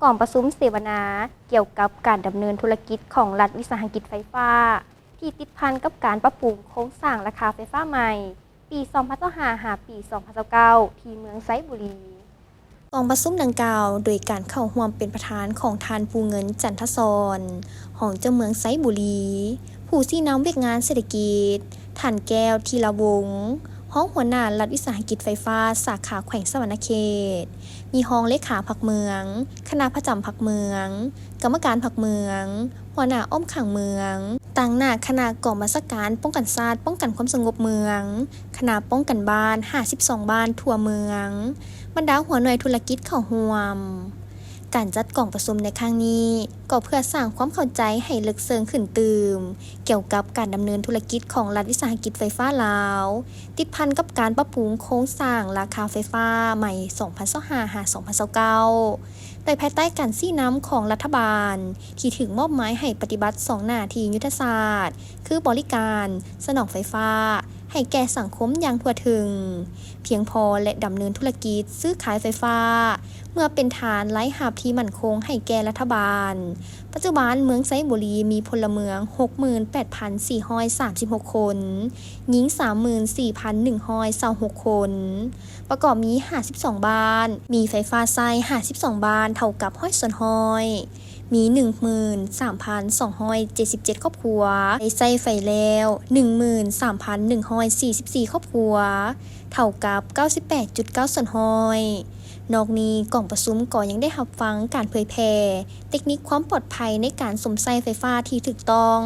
ກອງປະຊຸມເສວະນາກ່ຽວກັບການດຳເນີນທຸລະກິດຂອງລັດວິສາຫະກິດໄຟຟ້າ ທີ່ຕິດພັນກັບການປັບປຸງໂຄງສ້າງລາຄາໄຟຟ້າໃໝ່ ປີສອງພັນຊາວຫ້າ ຫາ ປີສອງພັນຊາວເກົ້າ ທີ່ເມືອງໄຊບູລີ. ກອງປະຊຸມດັ່ງກ່າວ ໂດຍການເຂົ້າຮ່ວມເປັນປະທານຂອງທ່ານ ພູເງິນ ຈັນທະສອນ ຮອງເຈົ້າເມືອງໄຊບູລີ, ຜູ້ຊີ້ນຳວຽກງານເສດຖະກິດ, ທ່ານ ແກ້ວ ທີລະວົງ ຮອງຫົວໜ້າລັດວິສາຫະກິດໄຟຟ້າສາຂາແຂວງສະຫວັນນະເຂດ, ມີຮອງເລຂາພັກເມືອງ, ຄະນະປະຈຳພັກເມືອງ, ກຳມະການພັກເມືອງ, ຫົວໜ້າອ້ອມຂ້າງເມືອງ, ຕາງໜ້າຄະນະກອງບັນຊາການປ້ອງກັນຊາດ ປ້ອງກັນຄວາມສະຫງົບເມືອງ, ຄະນະປ້ອງກັນບ້ານ ຫ້າສິບສອງ ບ້ານທົ່ວເມືອງ, ບັນດາຫົວໜ່ວຍທຸລະກິດເຂົ້າຮ່ວມ. ການຈັດກອງປະຊຸມໃນຄັ້ງນີ້ ກໍເພື່ອສ້າງຄວາມເຂົ້າໃຈໃຫ້ເລິກເຊິ່ງຂຶ້ນຕື່ມ ກ່ຽວກັບການດຳເນີນທຸລະກິດຂອງລັດວິສາຫະກິດໄຟຟ້າລາວ ຕິດພັນກັບການປັບປຸງໂຄງສ້າງລາຄາໄຟຟ້າໃໝ່ ສອງພັນຊາວຫ້າ ຫາ ສອງພັນຊາວເກົ້າ ໂດຍພາຍໃຕ້ການຊີ້ນຳຂອງລັດຖະບານ ທີ່ຖືກມອບໝາຍໃຫ້ປະຕິບັດສອງໜ້າທີ່ຍຸດທະສາດ ຄືບໍລິການສະໜອງໄຟຟ້າໃຫ້ແກ່ສັງຄົມຢ່າງທົ່ວເຖິງ, ພຽງພໍ ແລະ ດຳເນີນທຸລະກິດຊື້ຂາຍໄຟຟ້າ ເພື່ອເປັນຖານລາຍຮັບທີ່ໝັ້ນຄົງໃຫ້ແກ່ລັດຖະບານ. ປັດຈຸບັນເມືອງໄຊບູລີມີພົນລະເມືອງ ຫົກໝື່ນແປດພັນສີ່ຮ້ອຍສາມສິບຫົກຄົນ, ຍິງ ສາມໝື່ນສີ່ພັນໜຶ່ງຮ້ອຍຊາວຫົກຄົນ, ປະກອບມີ ຫ້າສິບສອງ ບ້ານ, ມີໄຟຟ້າໃຊ້ ຫ້າສິບສອງ ບ້ານ ເທົ່າກັບ ຮ້ອຍສ່ວນຮ້ອຍ, ມີ ໜຶ່ງໝື່ນສາມພັນສອງຮ້ອຍເຈັດສິບເຈັດ ຄອບຄົວ, ໄດ້ໃຊ້ໄຟແລ້ວ ໜຶ່ງໝື່ນສາມພັນໜຶ່ງຮ້ອຍສີ່ສິບສີ່ ຄອບຄົວ ເທົ່າກັບ ເກົ້າສິບແປດຈຸດເກົ້າສ່ວນຮ້ອຍ. ນອກນີ້ ກອງປະຊຸມກໍຍັງໄດ້ຮັບຟັງການເຜີຍແຜ່ເຕັກນິກຄວາມປອດໄພໃນການຊົມໃຊ້ໄຟຟ້າທີ່ຖືກຕ້ອງ,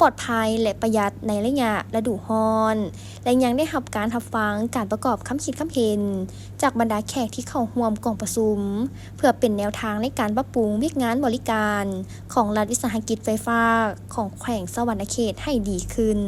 ປອດໄພ ແລະ ປະຢັດໃນໄລຍະລະດູຮ້ອນ ແລະ ຍັງໄດ້ຮັບການຮັບຟັງການປະກອບຄຳຄິດຄຳເຫັນຈາກບັນດາແຂກທີ່ເຂົ້າຮ່ວມກອງປະຊຸມ ເພື່ອເປັນແນວທາງໃນການປັບປຸງວຽກງານບໍລິການຂອງລັດວິສາຫະກິດໄຟຟ້າຂອງແຂວງສະຫວັນນະເຂດໃຫ້ດີຂຶ້ນ.